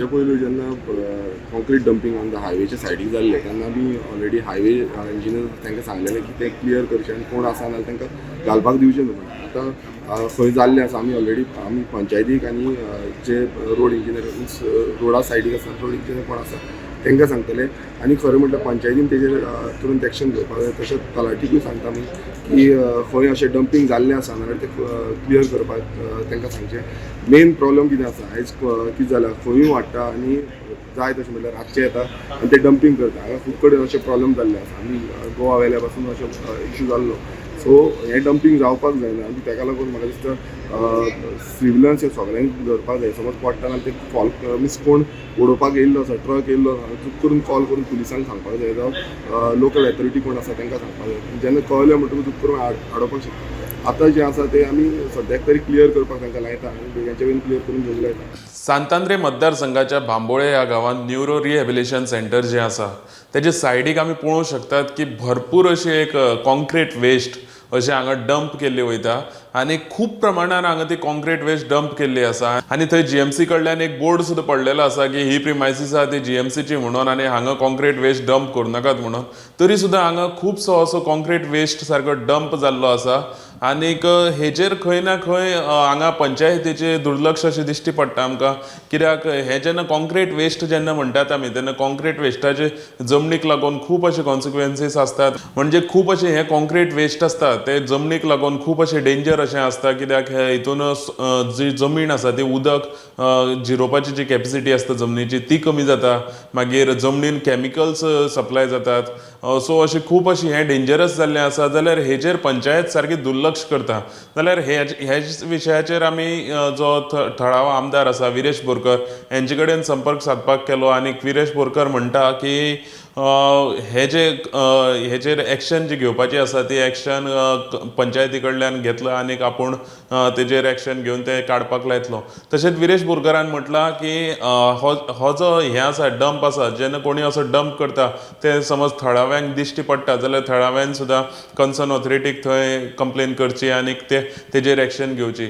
हेच्या पयलू जेन्ना कॉन्क्रीट डंपींग ऑन the हायवेच्या सायडीक जाल्लें तेन्ना आमी ऑलरेडी हायवे इंजिनियर तांकां सांगलेलें की तें क्लियर करचें आनी कोण आसा नाल्यार तांकां घालपाक दिवचें न्हू म्हणून. आतां खंय जाल्लें आसा, आमी ऑलरेडी आमी पंचायतीक आनी जे रोड इंजिनियर मिन्स रोडा सायडीक आसा रोड इंजिनियर कोण आसा तांकां सांगतले. आनी खरें म्हटल्यार पंचायतीन तेजेर तुरंत एक्शन घेवपाक जाय. तशेंच तलाठीकूय सांगता आमी की खंय अशें डंपींग जाल्लें आसा नाल्यार तें क्लियर करपाक तांकां सांगचें. मेन प्रॉब्लम कितें आसा आयज, कितें जालां, खंयूय वाडटा आनी जाय तशें म्हटल्यार रातचें येता आनी ते डंपींग करता. हांगा खूब कडेन अशे प्रॉब्लम जाल्ले आसा. आमी गोवा वेल्या पासून अशें इशू जाल्लो. सो हें डंपींग जावपाक जायना आनी ताका लागून म्हाका दिसता सिविलन्स हे सगळ्यांक धरपाक जाय. समज पडटा जाल्यार ते कॉल, मिन्स कोण उडोवपाक येयल्लो आसा, ट्रक येयल्लो आसा, चूक करून कॉल करून पुलिसांक सांगपाक जाय जावं लोकल ऑथॉरिटी कोण आसा तांकां सांगपाक जाय. जेन्ना कळ्ळें म्हणटकूच चूक करून आडोवपाक शकता. आतां जें आसा तें आमी सद्याक तरी क्लियर करपाक तांकां लायता आनी बेगीनच्या बेगीन क्लियर करून घेवंक लायता. सांतांद्रे मतदारसंघाच्या बांबोळे ह्या गांवांत न्युरो रिहॅबिलिटेशन सेंटर जें आसा तेजे सायडीक आमी पळोवंक शकतात की भरपूर अशी एक कॉन्क्रीट वेस्ट अशें हांगा डंप केल्ली वयता आनी खूब प्रमाणान हांगा ती कॉन्क्रीट वेस्ट डंप केल्ली आसा. आनी थंय जीएमसी कडल्यान एक बोर्ड सुद्दां पडलेलो आसा की ही प्रिमायसीस आहा ती जीएमसीची म्हणून आनी हांगा कॉन्क्रीट वेस्ट डंप करूं नाकात म्हणून. तरी सुद्दां हांगा खुबसो असो कॉन्क्रीट वेस्ट सारको डंप जाल्लो आसा. आनीक हेजेर खंय ना खंय हांगा पंचायतीचें दुर्लक्ष अशें दिश्टी पडटा आमकां, कित्याक हें जेन्ना कॉन्क्रीट वेस्ट जेन्ना म्हणटात आमी तेन्ना कॉन्क्रीट वेस्टाचे जमनीक लागून खूब अशे कॉन्सिक्वेन्सीस आसतात. म्हणजे खूब अशे हे कॉन्क्रीट वेस्ट आसता ते जमनीक लागून खूब अशे डेंजर अशें आसता, कित्याक हे हितून जी जमीन आसा ती उदक जिरोवपाची जी कॅपेसिटी आसता जमनीची ती कमी जाता. मागीर जमनीन कॅमिकल्स सप्लाय जातात. सो अशें खूब अशें हें डेंजरस जाल्लें आसा. जाल्यार हेजेर पंचायत सारकी दुर्लक्ष करता. जाल्यार हे विशयाचेर आमी जो थळावो आमदार आसा विरेश बोरकर हेंचे कडेन संपर्क सादपाक केलो आनी विरेश बोरकर म्हणटा की हे जे हेजेर एक्शन जी घेवपाची आसा ती एक्शन पंचायती कडल्यान घेतलो आनीक आपूण तेजेर एक्शन घेवन ते काडपाक लायतलो. तशेंच विरेश बोरकरान म्हटलां की हो हो जो हें आसा, डंप आसा, जेन्ना कोणी असो डंप करता ते समज थळाव्यांक दिश्टी पडटा जाल्यार थळाव्यान सुद्दां कन्सर्न ऑथॉरिटीक थंय कंप्लेन करची आनीक ते तेजेर एक्शन घेवची.